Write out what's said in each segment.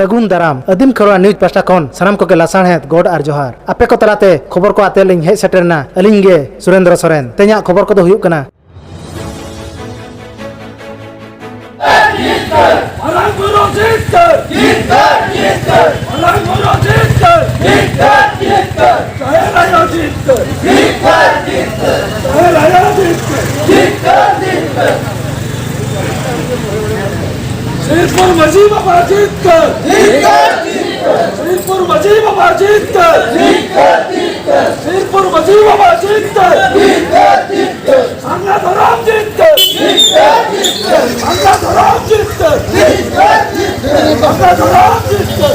सगुन दाराम अदिम Kharwa news pasta खन सानाम को के लासाणहेद गोड are जोहार आपे को तलाते खबर को आते लिंग हेज सेटरना अलिंग गे सुरेंद्र सोरेन तेኛ खबर को दो हुयुक कना। श्रीपुर मजी बाबा जीत कर, श्रीपुर मजी बाबा जीत कर, श्रीपुर मजी बाबा जीत कर, धराम जीत कर, धराम जीत कर, धराम जीत कर।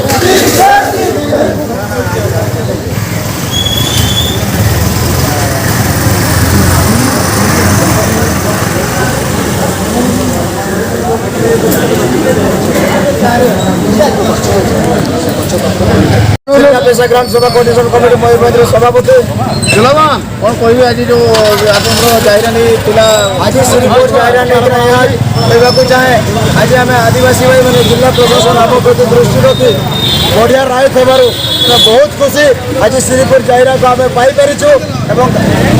ग्राम सभा कोऑर्डिनेशन कमिटी मयूरभंज सभापति कौन कह आज जो आपंकर आज श्रीपुर जाहिरा नहीं चाहे आज आम आदिवासी भाई मैंने जिला प्रशासन आम प्रति दृष्टि रखी बढ़िया राय थे बहुत खुशी। आज श्रीपुर जाहिरा को आम पाई और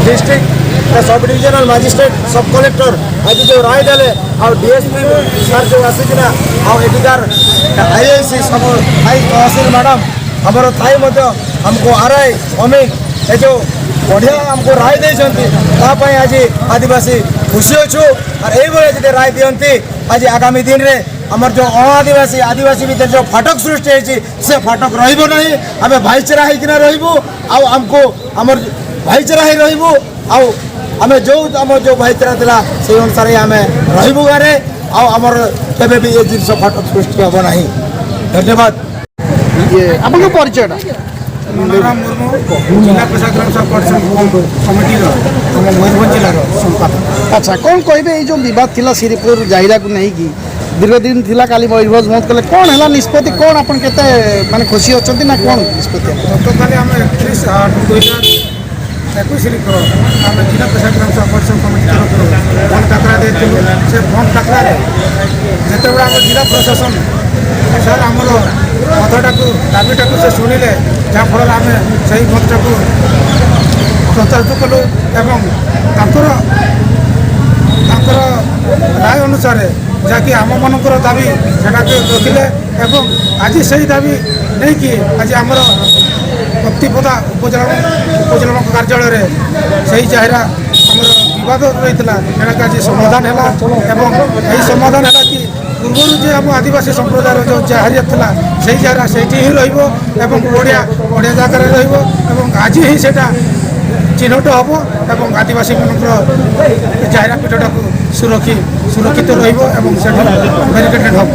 district sub divisional magistrate sub collector आज जो राय दे आउ डीएसपी सर जो आसिकिना आउ एଠିକାର आईआईसी सब I tehsil madam आमर थाई आमको आरआई अमीन ए जो बढ़िया आमको राय देते आज आदिवासी खुशी अच्छु। और यही जब राय दिखती आज आगामी दिन में आमर जो अणआदिवासी आदिवासी भितर जो फाटक सृष्टि होती से फाटक रही आम भाईचारा होकिना रहीबु आउ आमको आमर भाईचारा ही रहीबु आउ आम जो आम जो भाईचारा थिला से अनुसार आम रहीबु गाँव आउ आमर केवे भी ये जिनस फाटक सृष्टि हम ना। धन्यवाद। आपको परिचय मनोराम मुर्मू जिला पेशा ग्राम सभा कोऑर्डिनेशन कमिटी मयूरभंज जिलार संपादक। अच्छा कौन कहे ये जो विवाद थिला श्रीपुर जाहिरा को नहीं कि दीर्घदिन थिला काली मयूरभंज बंद कले कौन हला निष्पत्ति कौन आपन केते माने खुशी अछंती ना कौन निष्पत्ति? गतकाली आम 31/8/2021 आम जिला पेशा ग्राम सभा कोऑर्डिनेशन कमिटी तरफ बंद डाकरा देइथिलु। से बंद डाकरा जिते आम जिला प्रशासन सर आमर कथाटा दाबीटा से शुणिले जहाँफल आम से बंदटा प्रत्याहृत कलु और राय अनुसार जहाँकि आम मान दाबी से रखिले और आज से दाबी नहीं कि आज आमर कप्तिपदा उपजिल्लापाल कार्यालय से जाहिरा आमर बद रही आज समाधान है और समाधान है कि पूर्व जे आम आदिवासी संप्रदाय जो जाहिरा थिला से जाहिरा सेठी ही रहिबो এবং বড়িয়া বড়িয়া জায়গায় রহিবো এবং আজি হি সেটা চিহ্নট হব এবং আদিবাসী মানকর জাহিরা পীঠটাকে সুরক্ষিত রহিবো এবং সেটা ব্যারিকেটেড হব।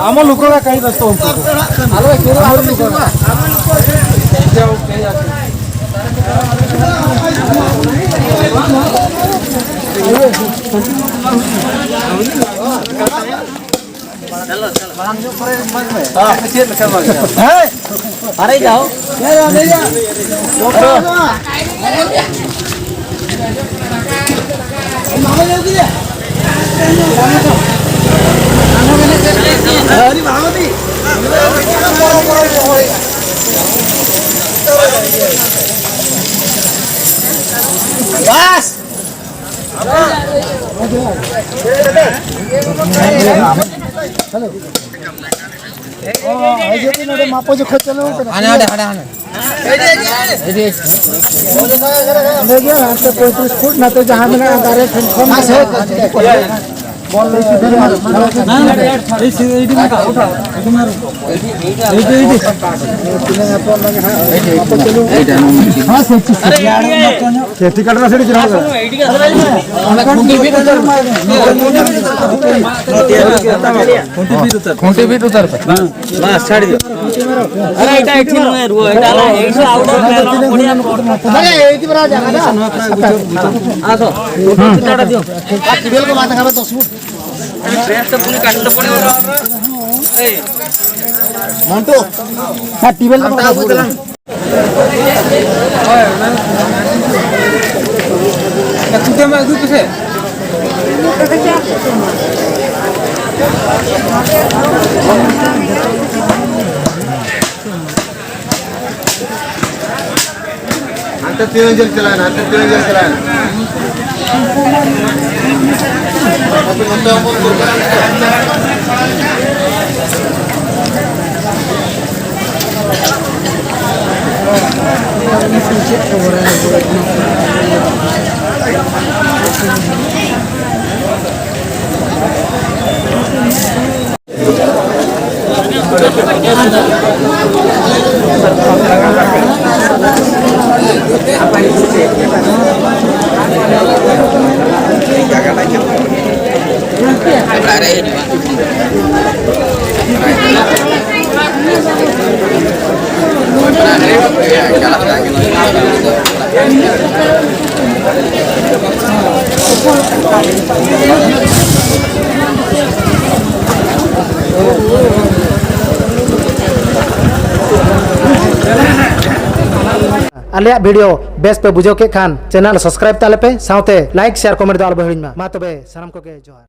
आम लोक कहीं व्यस्त अरे जाओ बस। पैंतीस फुट ना तो जहाँ आलिया वीडियो बेस पे बुझो के खान चैनल सब्सक्राइब ताले पे साथते लाइक शेयर कमेंट दो आलो हिड़िंग मा तबे सानाम को के जोहार।